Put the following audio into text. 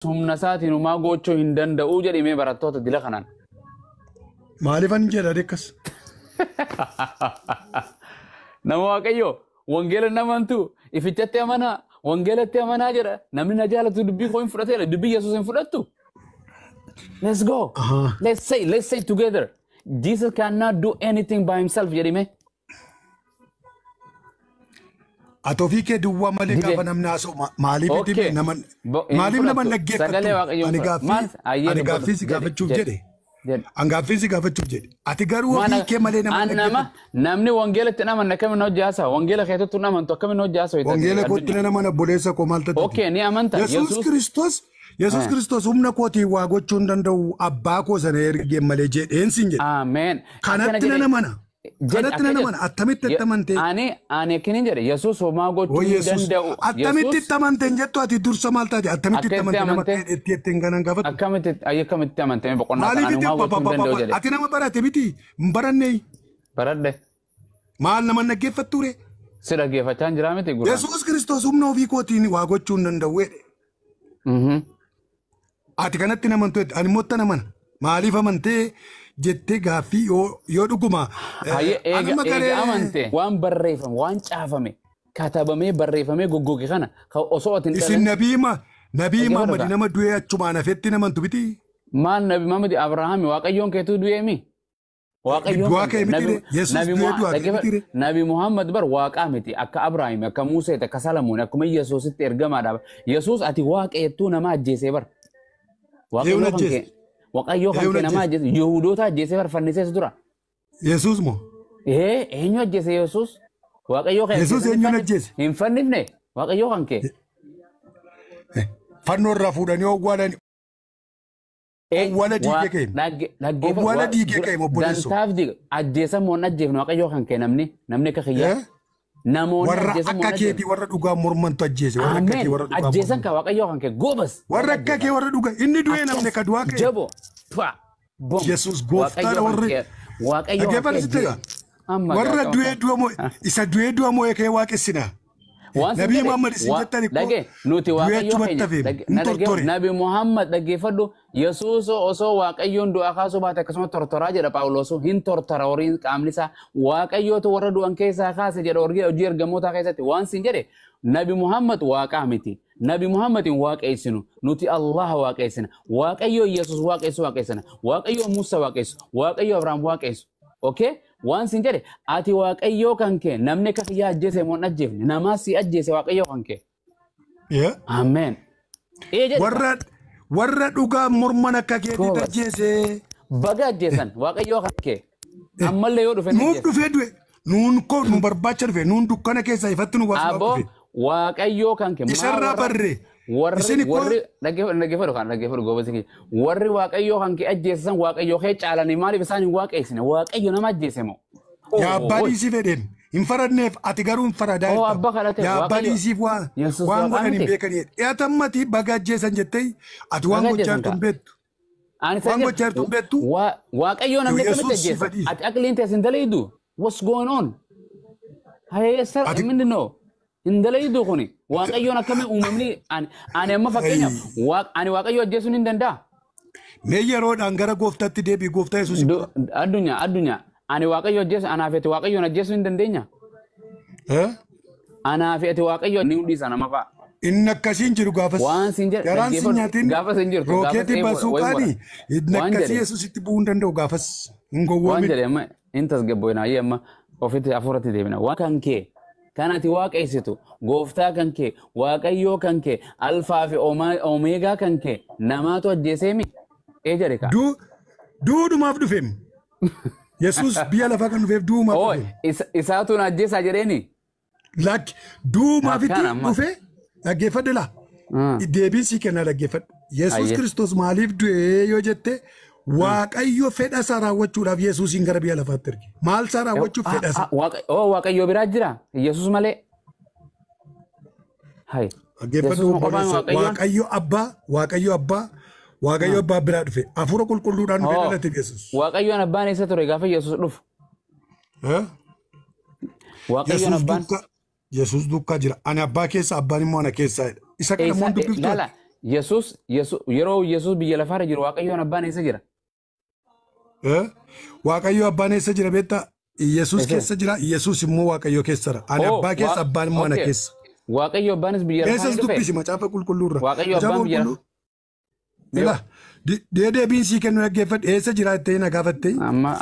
Humna isaatiin homaa gochuu hin danda'u jedhimee barattoota dila kanaan. Maaliifan jedha akkas? Nama Waaqayyoo wangeela namantu ifichatti amanaa wangeelatti amanaa jedha namni na jaalatu dubbii koo hin fudhateera dubbii Yesuus hin fudhattu. Let's go. Let's say together. Jesus cannot do anything by himself jedhime. Ati ofii kee duwwaa malee Dide. gaafa namni haasa'u maaliif nama Hin maaliif nama fudhattu. dhaggeeffattu? Sagalee Waaqayyoo Ani hin fudhattu. gaaffii Maal? Ayyee ani dubbadhu. gaaffii si Jedhi, gaafachuuf jedhi. jedhe. Jedhi. Ani gaaffii si gaafachuuf jedhe. Ati garuu ofii kee malee nama An nama dhaggeeffattu. Namni wangeelatti hin amanne akkamiin hojii haasa'a? Wangeela keetutti hin amantu akkamiin hojii haasa'a? Wangeela kootti nan amana, obboleessa koo, maal taate? Okay, ni amanta. Yesuus Kiristoos, Yesuus Kiristoos humna kootiin waa gochuu hin danda'u, abbaa koo sana ergee malee jedheen siin jedhe. Ameen. Kanatti nan amana. Kanatti nan amana. Attamitti itti amantee? Ani akkinin jedhe, Yesuus homaa gochuu Woo hin Yesuus. danda'u. Attamitti itti amante hin jettu? Ati dursa maal taate? Attamitti itti Akka itti amante nama amante? itti ittiin kanan gaafatu? Akkamitti ayyi akkamitti amante boqonnaa Maaliif kana itti homaa gochuu hin danda'u jedhe. Ati nama barate miti, hin barannee? Baradhe. Maal nama dhaggeeffattu ree? Si dhaggeeffachaa hin jiraa miti gurraan. Yesuus Kiristoos humna ofii kootiin waa gochuu hin danda'u jedhe. Ati kanatti hin amantu jette, ani immoo itti amana. Maaliif amantee jettee gaaffii yoo dhuguma Hayyee eega anuma eega garee amante waan barreeffame, waan caafame, katabamee barreeffamee goggoge kana ka osoo ati hin Isin dhalin nabii Dhaggeeffadhu Muhammad kaa. nama du'ee achumaan hafetti namantu miti. Maal Nabi Muhammad Abrahaami Waaqayyoon keetuu du'eemi? Waaqayyoon Du'aa kan ka'e kee miti ree? Yesuus Nabi du'ee du'aa ka'e miti ree? Nabi Muhammad bar waaqaa miti, akka Abrahaam, akka Museeti, akka Salamoon, akkuma Yesuusitti ergamaadha. Yesuus ati waaqa jettuu nama ajjeesee bar. Eewwan Waaqayyoo kan ajjeese? kee Waaqayyoo kan Eewwan kee nama ajjeese? ajjeese, Yihudoota ajjeesee bar, fannisees dura. Yesuus moo? Ee, eenyu ajjeese Yesuus? Waaqayyoo kee Yesuus ajjeese hin eenyuun ajjeese? Hin fannifne Waaqayyoo kan kee. Fannoo irraa fuudhanii owwaalanii owwaala diigee ka'e. Dhaggeeffadhu. Owwaala diigee ka'e, obboleessoo. Dantaaf diiga ajjeesan moo hin ajjeefne Waaqayyoo kan kee namni akka kiyyaa? Namoonni Warra ajjeesan moo akka hin ajjeefne? keetii warra dhugaa mormantu ajjeese. Warra akka kee Ameen. warra dhugaa Ajjeesan morman. ka Waaqayyoo kan kee goobas. Warra akka kee warra dhugaa inni du'ee namni ka du'aa ka'e. Jabo. Pua. Bom. Yesuus gooftaadha Waaqayyoo kan warri. kee. Waaqayyoo kan Dhaggeeffadhu kee sitti egaa. Amma Warra gaa du'ee du'a moo isa du'ee du'a moo'ee ka'ee waaqessina. Waan sin Nabii jedhe, Muhammad isin jettan ikkoo dhage nuti du'ee Waaqayyoo achumatti keenya hafe hin na dhagge tortore. Nabi Muhammad dhaggeeffadhu, Yesuus osoo Waaqayyoon du'aa kaasuu baate akkasuma tortoraa jedha Phaawulos, hin tortora horiin qaamni isaa, Waaqayyootu warra du'an keessaa kaase jedha hojii hojii ergamootaa keessatti. Waan sin jedhe, Nabi Muhammad waaqaa miti. Nabi Muhammad hin waaqeessinu, nuti Allah waaqeessina. Waaqayyo Yesuus waaqessu waaqeessina, Waaqayyo Musa waaqessu, Waaqayyo Abrahaam waaqessu. Okay? Waan sin jedhe, ati Waaqayyoo kan kee namni akka kiyyaa ajjeese moo hin ajjeefne? Namaa si ajjeese Waaqayyoo kan kee. Ameen. Ee jedhe. Warra dhugaa morman akka keetii Goobas. ajjeese. Baga ajjeesan Waaqayyoo kan kee. Ammallee yoo dhufe ni Nuuf ajjeesa. dhufee du'e. Nuun koo nu barbaacha dhufe. Nuun dukkana keessaa ifatti nu baasuudhaaf Aboo dhufe. Waaqayyoo kan kee. Maa Isarraa warra barree. Warri Isin ikkoo warri dhaggeeffadhu, dhaggeeffadhu kan dhaggeeffadhu goobasi kiyya. Warri Waaqayyoo kan kee ajjeesan Waaqayyoo kee caalanii maaliif isaan hin waaqeessine? Waaqayyo nama ajjeese moo? Yaa abbaa Oh, dhiisii fedheen. Hin faradneef, ati garuu hin faradaa Oh, jirta. abbaa kadhate Yaa abbaa Waaqayyo. dhiisiif waan Yesuus waan waaqaa godhan hin miti. beekanii. Dhiyaatammati baga ajjeesan jettee ati waan Baga gochaa ajjeesan jirtu hin kaa. beektu. Ani Waan san gochaa jirtu hin beektu. Waaqayyoo namni akkamitti Yesuus si ajjeesa? fadhiisa. Ati aqliin tees hin dalaydu? What's going on? Hayee sar Ati minni no. Hin dalaydu kuni. Waaqayyoon akkamii uumamni ani amma fakkeenyaaf ani Waaqayyoo ajjeesuun hin danda'a. Mee yeroodhaan gara gooftaatti deebii, gooftaa Yesuus. Addunyaa ani Waaqayyo ajjeesu, anaaf ati Waaqayyoon ajjeesuu hin dandeenya. Eh? Anaaf ati Waaqayyo ni dhiisa nama fa'a. Inni akkasiin jiru gaafas. Waan sin jedhe Garaan si dhaggeeffadhu. nyaatiin Gaafas hin jirtu. Gaafas rookeetii eeguudha. basuu Wayi qaanii godha. inni Waan akkasii jedhe. Yesuusitti bu'uu hin danda'u gaafas. Hin Waan gowwoomin. jedhe amma hin tasgabboofna, ayyee amma ofitti hafuuratti deebina. Waan kan kee kan ati waaqeessitu, gooftaa kan kee, Waaqayyoo kan kee, alfaa fi omeegaa kan kee namaatu ajjeeseemi. Ee jedhe kaa. Duudhumaaf dhufeem. Yesuus biyya lafaa kan dhufeef duumaaf Oo dhufe. isaatu na ajjeesaa jedheeni. Lakki, duumaafitti Akkaan amma. dhufe, dhaggeeffadhu laa. Deebiin sii kennaa, dhaggeeffadhu. Yesuus Ayyee. Kiristoos maaliif du'ee yoo jette, Waaqayyo fedha isaa raawwachuudhaaf Yesuusiin gara biyya lafaatti erge. Maal isaa raawwachuuf? Fedha isaa. Oo Waaqayyoo biraa jira Yesuus malee. Hai. Dhaggeeffadhu, Yesuus qofaan obboleessa. Waaqayyoon. Waaqayyo abbaa, Waaqayyo abbaa, Waaqayyo abbaa biraa dhufe. Hafuura qulqulluudhaan dhufee Oo dhalate Yesuus. Waaqayyoon abbaan eessa ture gaafa Yesuus dhufu? Eh? Waaqayyoon Yesuus abbaan duukaa Yesuus duukaa jira. Ani abbaa keessa, abbaan immoo ana keessaa jedha. Isa kana immoo eessa dubbiftu. laala Yesuus yeroo Yesuus biyya lafaarra jiru Waaqayyoon abbaan eessa jira? Waaqayyo abbaan eessa jira beektaa? Yesuus Eessa? keessa jira, Yesuus immoo Waaqayyo keessa jira. Ani Oh, abbaa keessa, abbaan immoo ana okay. keessa. Waaqayyo abbaanis biyya lafaa Eessas ni dhufe. dubbisi macaafa qulqulluurra. Waaqayyo Macaafa abbaan biyya qulqulluu. Ilaa, deebiin sii kennu dhaggeeffadhu. Eessa jira jettee na gaafatte? Amma